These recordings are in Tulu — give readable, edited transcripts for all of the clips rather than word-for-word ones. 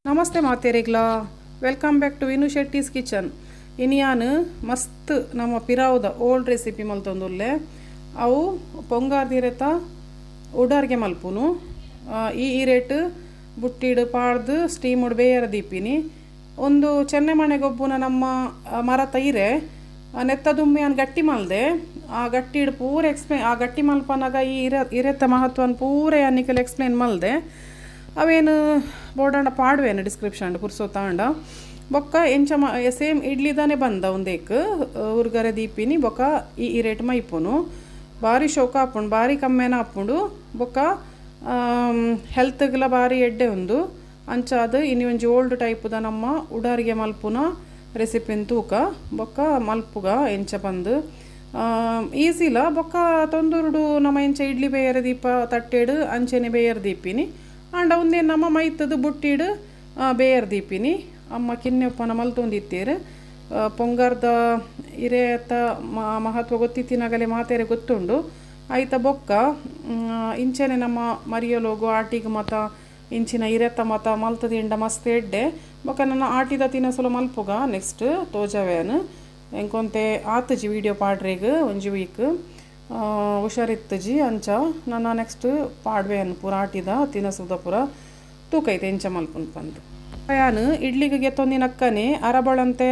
ನಮಸ್ತೆ ಮಾತೆರೆಗ್ಲಾ, welcome back to Vinu Shetty's Kitchen. ಇನಿಯಾನ್ ಮಸ್ತ್ ನಮ್ಮ ಪಿರಾವುದ ಓಲ್ಡ್ ರೆಸಿಪಿ ಮಲ್ತೊಂದುಲ್ಲೆ. ಅವು ಪೊಂಗಾರ್ದಿರೆತ ಉಡಾರ್ಗೆ ಮಲ್ಪುನು. ಈ ಇರೇಟ್ ಬುಟ್ಟಿಡು ಪಾಡ್ದು ಸ್ಟೀಮುಡು ಬೇಯರ ದೀಪಿನಿ. ಒಂದು ಚೆನ್ನೆಮಣೆ ಗೊಬ್ಬುನ ನಮ್ಮ ಮರತ ಇರೆ ನೆತ್ತ ದುಂಬು ಯಾನ್ ಗಟ್ಟಿ ಮಲ್ದೆ. ಆ ಗಟ್ಟಿಡ್ ಪೂರ ಎಕ್ಸ್ಪ್ಲೇನ್, ಆ ಗಟ್ಟಿ ಮಲ್ಪನಾಗ ಈ ಇರೆ ಇರೆತ ಮಹತ್ವನ್ ಪೂರ ಯಾನ್ ನಿಕಲ್ ಎಕ್ಸ್ಪ್ಲೇನ್ ಮಲ್ದೆ. ಅವೇನು ಬೋಡಾಂಡ ಪಾಡುವೇನು ಡಿಸ್ಕ್ರಿಪ್ಷನ್ ಪುರ್ಸೊತ್ತಾಂಡ. ಬೊಕ್ಕ ಎಂಚ ಸೇಮ್ ಇಡ್ಲಿದಾನೆ ಬಂದ ಉಂದೇಕ್ ಉರ್ಗರೆ ದೀಪಿನಿ. ಬೊಕ್ಕ ಈ ಇರೇಟ್ ಮೈಪುನು ಬಾರಿ ಶೋಕ ಆಪುಂಡು, ಬಾರಿ ಕಮ್ಮೆನ ಆಪುಂಡು. ಬೊಕ್ಕ ಹೆಲ್ತ್ಗ್ಲ ಬಾರಿ ಎಡ್ಡೆ ಉಂದು. ಅಂಚಾದ್ ಇನಿ ಒಂಜಿ ಓಲ್ಡ್ ಟೈಪುದ ನಮ್ಮ ಉಡಾರಿಗೆ ಮಲ್ಪುನ ರೆಸಿಪಿನ್ ತೂಕ, ಬೊಕ್ಕ ಮಲ್ಪುಗ ಎಂಚ ಪಂದ್. ಈಸಿಲ. ಬೊಕ್ಕ ತೊಂದುರುಡು ನಮ್ಮ ಎಂಚ ಇಡ್ಲಿ ಬೇಯರೆ ದೀಪ ತಟ್ಟೆಡ್ ಅಂಚೆನೆ ಬೇಯರ್ ದೀಪಿನಿ. ಆಂಡ ಉಂದೇನು ನಮ್ಮ ಮೈತದು ಬುಟ್ಟಿಡ್ ಬೇಯರ್ ದೀಪಿನಿ. ಅಮ್ಮ ಕಿನ್ನೆಪ್ಪನ ಮಲ್ತೊಂದಿತ್ತೇರು. ಪೊಂಗಾರ್ದ ಇರೆತ ಮಹತ್ವ ಗೊತ್ತಿತ್ತಿನಗಲೆ ಮಾತೆರೆ ಗೊತ್ತುಂಡು. ಆಯ್ತ ಬೊಕ್ಕ ಇಂಚೆನೆ ನಮ್ಮ ಮರಿಯಲೋಗು ಆಟಿಗ್ ಮತ ಇಂಚಿನ ಇರೆತ ಮತ ಮಲ್ತದಿಂಡ ಮಸ್ತ್ ಎಡ್ಡೆ. ಬೊಕ್ಕ ನನ್ನ ಆಟಿದ ತಿನಸುಲ ಮಲ್ಪುಗ ನೆಕ್ಸ್ಟ್ ತೋಜವೇನು. ಎಂಕೊಂತೆ ಆತುಜಿ ವೀಡಿಯೋ ಪಾಡ್ರೆಗ್, ಒಂಜಿ ವೀಕ್ ಹುಷಾರಿತ್ತುಜಿ. ಅಂಚ ನನ್ನ ನೆಕ್ಸ್ಟ್ ಪಾಡ್ವೇನು ಪೂರ ಆಟಿದ ತಿನಸುದ ಪೂರ ತೂಕೈತೆ ಎಂಚ ಮಲ್ಪುನು ಪಂದ್. ಯಾನ್ ಇಡ್ಲಿಗೆ ಗೆತ್ತೊಂದಿನಕ್ಕನೆ ಅರಬಳಂತೆ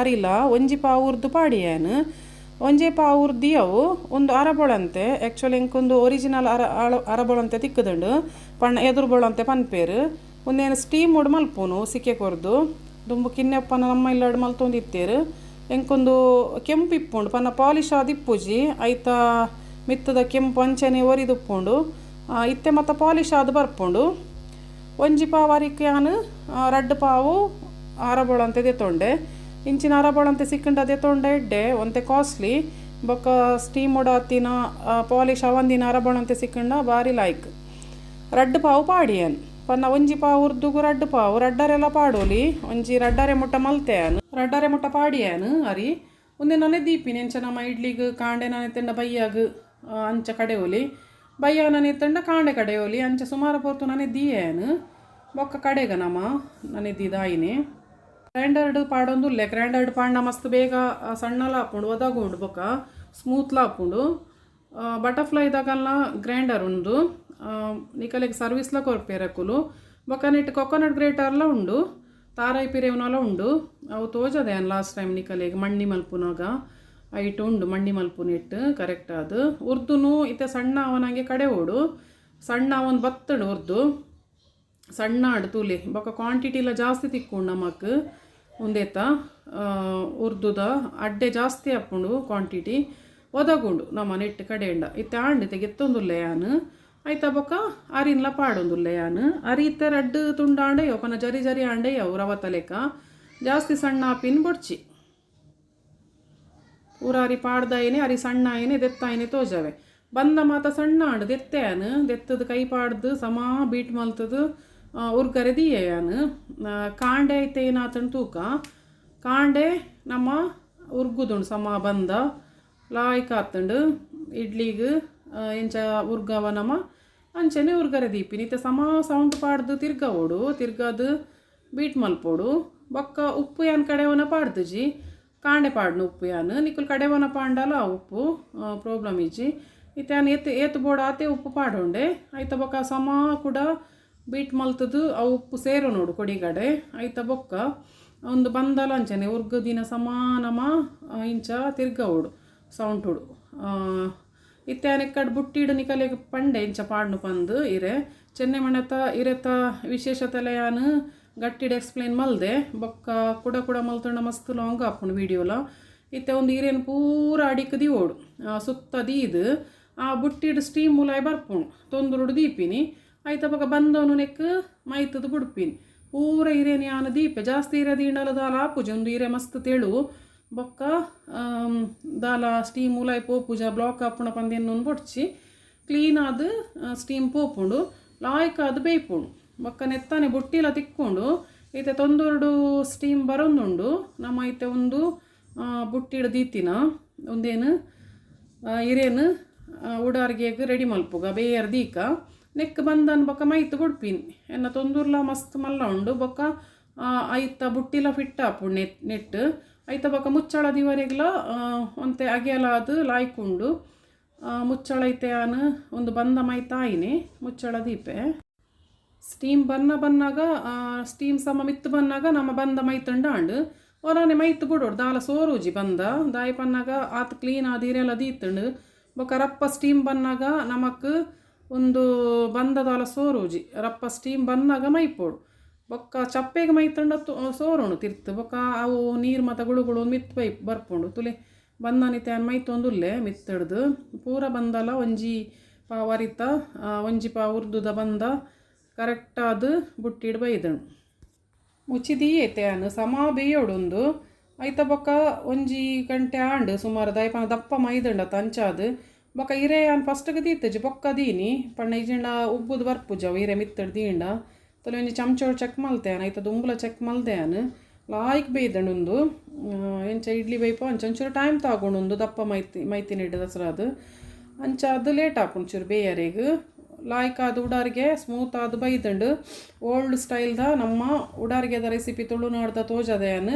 ಅರಿಲ ಒಂಜಿ ಪಾವು ಉರ್ದು ಪಾಡಿಯಾನು, ಒಂಜೇ ಪಾವು ಉರ್ದಿ. ಅವು ಒಂದು ಅರಬೊಳಂತೆ. ಆ್ಯಕ್ಚುಲಿ ಎಂಕೊಂದು ಒರಿಜಿನಲ್ ಅರಬೊಳಂತೆ ತಿಕ್ಕುದುಂಡು ಪಣ್ಣ ಎದುರು ಬೊಳಂತೆ ಪನ್ಪೇರು. ಒಂದೇನು ಸ್ಟೀಮ್ ಉಡ್ ಮಲ್ಪುನು ಸಿಕ್ಕೆ ಕೊರ್ದು. ದುಂಬು ಕಿನ್ನೆಪ್ಪನ ನಮ್ಮ ಇಲ್ಲಡ್ ಮಲ್ತೊಂದಿತ್ತೇರು. ಎಂಕೊಂದು ಕೆಂಪು ಇಪ್ಪುಂಡು ಪನ್ನ ಪಾಲಿಶ್ ಆದಿಪ್ಪುಜಿ, ಐತ ಮಿತ್ತದ ಕೆಂಪು ಅಂಚನೆ ಒರಿದುಪ್ಪುಂಡು. ಇತ್ತೆ ಮತ್ತು ಪಾಲಿಶ್ ಆದ್ ಬರ್ಪುಂಡು. ಒಂಜಿ ಪಾವು ಅರಿಕ್ ಯಾನ್ ರಡ್ಡ್ ಪಾವು ಅರಬೊಳಂತೆ ದೆತ್ತೊಂಡೆ. ಇಂಚಿನ ಅರಬೊಳಂತೆ ಸಿಕ್ಕಂಡ ದೆತ್ತೊಂಡೆ ಎಡ್ಡೆ. ಒಂತೆ ಕಾಸ್ಟ್ಲಿ. ಬೊಕ್ಕ ಸ್ಟೀಮ್ ಆತಿನ ಪಾಲಿಶ್ ಅವಂದಿನ ಅರಬೊಳಂತೆ ಸಿಕ್ಕಂಡ ಬಾರಿ ಲಾಯ್ಕ್. ರಡ್ಡ್ ಪಾವು ಪಾಡಿಯನ್ ಪನ್ನ ಒಂಜಿ ಪಾವು ಉರ್ದುಗು ರಡ್ಡ್ ಪಾವು, ರಡ್ಡರೆಲ ಪಾಡೋಲಿ. ಒಂಜಿ ರಡ್ಡರೆ ಮುಟ್ಟ ಮಲ್ತೆಯಾನ್, ರಡ್ಡರೆ ಮುಟ್ಟ ಪಾಡಿಯಾನ್ ಅರಿ. ಒಂದೆ ನನೆ ದೀಪಿನಿ. ಎಂಚ ನಮ್ಮ ಇಡ್ಲಿಗ್ ಕಾಂಡೆ ನನೆ ತಿಂಡ ಬಯ್ಯಾಗ್ ಅಂಚ ಕಡೆಯೋಲಿ, ಬಯ್ಯ ನನೆ ತಂಡ ಕಾಂಡೆ ಕಡೆಯೋಲಿ, ಅಂಚ ಸುಮಾರು ಪೊರ್ತು ನನೆ ದೀಯನ್. ಬೊಕ್ಕ ಕಡೆಗ ನಮ್ಮ ನನೆ ದೀದಾಯಿನಿ ಗ್ರೈಂಡರ್ಡ್ ಪಾಡೊಂದುಲ್ಲೆ. ಗ್ರೈಂಡರ್ಡ್ ಪಾಂಡ ಮಸ್ತ್ ಬೇಗ ಸಣ್ಣಲ ಆಪುಂಡು, ಒದಗುಂಡು, ಬೊಕ್ಕ ಸ್ಮೂತ್ಲ ಆಪುಂಡು. ಬಟರ್ಫ್ಲೈದಾಗಲ್ಲ ಗ್ರೈಂಡರ್ ಉಂಡು. ನಿಕಲೆಗ್ ಸರ್ವಿಸ್ಲ ಕೊರ್ಪೇರು ಅಕುಲು. ಬೊಕ್ಕ ನೆಟ್ ಕೊಕೊನಟ್ ಗ್ರೇಟರ್ಲ ಉಂಡು, ತಾರಾಯಿ ಪಿರೆವನಲ ಉಂಡು. ಅವು ತೋಜದೆ ಲಾಸ್ಟ್ ಟೈಮ್ ನಿಕಲೆಗ್ ಮಣ್ಣಿ ಮಲ್ಪುನಾಗ. ಐಟ್ ಉಂಡು ಮಣ್ಣಿ ಮಲ್ಪುನಿಟ್ಟು ಕರೆಕ್ಟ್ ಅದು. ಉರ್ದುನು ಇತ್ತೆ ಸಣ್ಣ ಅವನಂಗೆ ಕಡೆ ಓಡು. ಸಣ್ಣ ಅವನ್ ಬತ್ತಡು ಉರ್ದು ಸಣ್ಣ ಆಡು ತೂಲೆ. ಬೊಕ್ಕ ಕ್ವಾಂಟಿಟಿ ಎಲ್ಲ ಜಾಸ್ತಿ ತಿಕ್ಕೊಂಡು ನಮಕ್. ಉಂದೇತ ಉರ್ದುದ ಅಡ್ಡೆ ಜಾಸ್ತಿ ಆಪುಂಡು, ಕ್ವಾಂಟಿಟಿ ಒದಗುಂಡು ನಮ್ಮ ನೆಟ್ ಕಡೆಂಡ. ಇತ್ತೆ ಆಂಡ್ ಇತ್ತೆ ಗೆತ್ತೊಂದುಲ್ಲೆ ಯಾನ್. ಆಯ್ತಾ, ಬೊಕ್ಕ ಅರಿನ್ಲ ಪಾಡೊಂದುಲ್ಲೆ ಯಾನ್. ಅರಿ ಇತ್ತೆ ರಡ್ಡ್ ತುಂಡು ಆಂಡೆ ಪನ ಜರಿ ಜರಿ ಆಂಡೆ ಅವು ರವತ ಲೆಕ್ಕ. ಜಾಸ್ತಿ ಸಣ್ಣ ಆಪಿನ್ ಬೊಡ್ಚಿ. ಪೂರ ಅರಿ ಪಾಡ್ದಾಯಿನಿ, ಅರಿ ಸಣ್ಣ ಆಯಿನಿ ದೆತ್ತಾಯಿನಿ ತೋಜವೆ. ಬಂದ ಮಾತ ಸಣ್ಣ ಆಂಡ್ ದೆತ್ತೆ ಯಾನ್. ದೆತ್ತದ ಕೈ ಪಾಡ್ದು ಸಮಾ ಬೀಟ್ ಮಲ್ತದು ಉರ್ಗರೆ ದೀಯೆ ಯಾನ್. ಕಾಂಡೆ ಐತೆ ಏನಾತಂಡು ತೂಕ. ಕಾಂಡೆ ನಮ್ಮ ಉರ್ಗುದುಂಡು ಸಮ ಬಂದ ಲಾಯ್ಕ್ ಆತುಂಡು. ಇಡ್ಲಿಗ್ ಎಂಚ ಉರ್ಗವ ನಮ ಅಂಚನೆ ಉರ್ಗರೆ ದೀಪಿನಿ. ಇತ್ತೆ ಸಮ ಸೌಂಡ್ ಪಾಡ್ದು ತಿರ್ಗವೋಡು, ತಿರ್ಗದು ಬೀಟ್ ಮಲ್ಪೋಡು. ಬೊಕ್ಕ ಉಪ್ಪು ಯಾನ್ ಕಡೆವನ ಪಾಡ್ದುಜಿ, ಕಾಂಡೆ ಪಾಡ್ನು ಉಪ್ಪು ಯಾನ್. ನಿಕುಲು ಕಡೆವನ ಪಾಂಡಲ ಉಪ್ಪು ಪ್ರಾಬ್ಲಮ್ ಇಜ್ಜಿ. ಇತ್ತೆ ಯಾನ್ ಏತ್ ಏತ್ ಬೋಡ ಆತೆ ಉಪ್ಪು ಪಾಡೊಂಡೆ. ಐತ ಬೊಕ್ಕ ಸಮ ಕೂಡ ಬೀಟ್ ಮಲ್ತದು ಅವು ಉಪ್ಪು ಸೇರು ನೋಡು ಕೊಡಿಗಡೆ. ಐತ ಬೊಕ್ಕ ಒಂದು ಬಂದಲ ಅಂಚನೆ ಉರ್ಗದಿನ ಸಮಾನಮ ಇಂಚ ತಿರ್ಗವೋಡು ಸೌಂಟುಡು. ಇತ್ತೆ ಯಾನ್ ಬುಟ್ಟಿಡು ನಿಕಲೆಗ್ ಪಂಡೆ ಇಂಚ ಪಾಡ್ನು ಪಂದು. ಇರೆ ಚೆನ್ನೆಮಣೆತ ಇರೆತ ವಿಶೇಷತೆಲ ಯಾನ್ ಗಟ್ಟಿಡ್ ಎಕ್ಸ್ಪ್ಲೇನ್ ಮಲ್ದೆ. ಬೊಕ್ಕ ಕುಡ ಕುಡ ಮಲ್ತುಂಡ ಮಸ್ತ್ ಲಾಂಗ್ ಆಪುಂಡು ವೀಡಿಯೋಲ. ಇತ್ತೆ ಒಂದು ಇರೇನು ಪೂರ ಅಡಿಕ್ ದೀವೋಡು, ಸುತ್ತ ದೀದು ಆ ಬುಟ್ಟಿಡ್ ಸ್ಟೀಮ್ ಮುಲಾಯ್ ಬರ್ಪುಂಡು. ತೊಂದುರುಡು ದೀಪಿನಿ. ಐತ ಬೊಕ ಬಂದವನು ನೆಕ್ ಮೈತದು ಬುಡ್ಪಿನಿ. ಪೂರ ಇರೇನು ಯಾನ್ ದೀಪೆ. ಜಾಸ್ತಿ ಇರೆ ದೀಂಡಲ ದಾಲ ಆಪುಜಿ. ಒಂದು ಇರೆ ಮಸ್ತ್ ತೆಳು. ಬೊಕ್ಕ ದಾಲ ಸ್ಟೀಮ್ ಉಲಾಯ್ ಪೋಪುಜ, ಬ್ಲಾಕ್ ಆಪುಂಡ ಪಂದ್ ಎನ್ನೊಂದು ಬೊಡ್ಚಿ. ಕ್ಲೀನ್ ಆದ್ ಸ್ಟೀಮ್ ಪೋಪುಂಡು, ಲಾಯ್ಕ್ ಆದ್ ಬೇಯ್ಪುಂಡು. ಬೊಕ್ಕ ನೆತ್ತಾನೆ ಬುಟ್ಟಿಲ ತಿಕ್ಕೊಂಡು. ಇತ್ತೆ ತೊಂದುರುಡು ಸ್ಟೀಮ್ ಬರೊಂದುಂಡು. ನಮ್ಮ ಇತ್ತೆ ಒಂದು ಬುಟ್ಟಿಡ್ ದೀತಿನ ಒಂದೇನು ಇರೇನು ಉಡಾರ್ಗೆಗ್ ರೆಡಿ ಮಲ್ಪುಗ ಬೇಯರ್ ದೀಕ. ನೆಕ್ಕ್ ಬಂದನ್ ಬೊಕ ಮೈತ್ ಬುಡ್ಪಿನಿ. ಎನ್ನ ತೊಂದುರ್ಲ ಮಸ್ತ್ ಮಲ್ಲ ಉಂಡು ಬೊಕ ಐತ ಬುಟ್ಟಿಲ ಫಿಟ್ ಆಪುಂಡು ನೆಟ್. ಐತ ಬೊಕ ಮುಚ್ಚಳ ದಿವರೆಗ್ಲ ಒಂತೆ ಅಗೆಲಾದ್ ಲಾಯ್ಕ್ ಉಂಡು. ಮುಚ್ಚಳ ಇತ್ತೆ ಯಾನ್ ಉಂದು ಬಂದ ಮೈತ್ ಆಯಿನಿ ಮುಚ್ಚಳ ದೀಪೆ. ಸ್ಟೀಮ್ ಬನ್ನ ಬನ್ನಾಗ, ಸ್ಟೀಮ್ ಸಮ ಮಿತ್ತ್ ಬನ್ನಾಗ ನಮ್ಮ ಬಂದ ಮೈತುಂಡ ಆಂಡ್. ಒರಾನೆ ಮೈತ್ ಬುಡೋಡು, ದಾಲ ಸೋರುಜಿ ಬಂದ ದಾಯಿ ಪನ್ನಾಗ ಆತ್ ಕ್ಲೀನ್ ಆದ್ ಇರೆಲ ದೀತುಂಡು. ಬೊಕ ರಪ್ಪ ಸ್ಟೀಮ್ ಬನ್ನಾಗ ನಮಕ್ ಉಂದು ಬಂದ ದಾಲ ಸೋರುಜಿ, ರಪ್ಪ ಸ್ಟೀಮ್ ಬನ್ನಾಗ ಮೈಪೊಡು. ಬೊಕ್ಕ ಚಪ್ಪೆಗೆ ಮೈತುಂಡ ಸೋರುಂಡು ತಿರ್ತು, ಬೊಕ್ಕ ಅವು ನೀರು ಮಾತ ಗುಳುಗುಳು ಮಿತ್ತ್ ಬೈ ಬರ್ಪುಂಡು. ತುಲೆ ಬಂದನಿತ್ತೆ ಯಾನ್ ಮೈತೊಂದುಲ್ಲೆ ಮಿತ್ತಡ್ದು ಪೂರ ಬಂದಲ ಒಂಜಿ ಪಾವ್ ಅರಿತ ಒಂಜಿ ಪಾವ್ ಉರ್ದುದ ಬಂದ ಕರೆಕ್ಟಾದ್ ಬುಟ್ಟಿಡ್ ಬೈದುಂಡು. ಮುಚ್ಚಿ ದೀಯೈತೆ ಯಾನ್ ಸಮ ಬೇಯೋಡುಂದು. ಐತ ಬೊಕ್ಕ ಒಂಜಿ ಗಂಟೆ ಆಂಡ್ ಸುಮಾರು, ದಾಯೆ ಪಂಡ ದಪ್ಪ ಮೈದುಂಡತ ಅಂಚಾದ್. ಬೊಕ್ಕ ಇರೆ ಯಾನ್ ಫಸ್ಟ್ಗೆ ದೀತುಜಿ, ಬೊಕ್ಕ ದೀನಿ ಪಂಡ ಇಜಿಂಡ ಉಬ್ಬುದು ಬರ್ಪುಜಿ ಅವು ಇರೆ ಮಿತ್ತಡ್ ದೀಂಡ. ತಲೆ ಒಂಜಿ ಚಮಚೋಡು ಚೆಕ್ ಮಲ್ತೆ ಯಾನ್, ಐತ ದುಂಬುಲ ಚೆಕ್ ಮಲ್ದೆ ಯಾನ್. ಲಾಯ್ಕ್ ಬೇಯ್ದುಂಡು ಉಂದು. ಎಂಚ ಇಡ್ಲಿ ಬೇಯ್ಪು ಅಂಚ ಒಂಚೂರು ಟೈಮ್ ತಾಗೊಂಡು ಉಂದು ದಪ್ಪ ಮೈತಿ ಮೈತಿನಿಡ್ಡು ದಸರಾದು ಅಂಚಾದ್ ಲೇಟ್ ಆಪುಂಡು ಚೂರು ಬೇಯರೆಗ್. ಲಾಯ್ಕ್ ಆದ್ ಉಡಾರಿಗೆ ಸ್ಮೂತ್ ಆದ್ ಬೈದುಂಡು. ಓಲ್ಡ್ ಸ್ಟೈಲ್ದ ನಮ್ಮ ಉಡಾರಿಗೆದ ರೆಸಿಪಿ ತುಳುನಾಡ್ದ ತೋಜದೆ ಯಾನ್.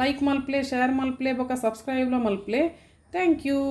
ಲೈಕ್ ಮಲ್ಪ್ಲೆ, ಶೇರ್ ಮಲ್ಪ್ಲೆ, ಬೊಕ ಸಬ್ಸ್ಕ್ರೈಬ್ಲ ಮಲ್ಪ್ಲೆ. Thank you.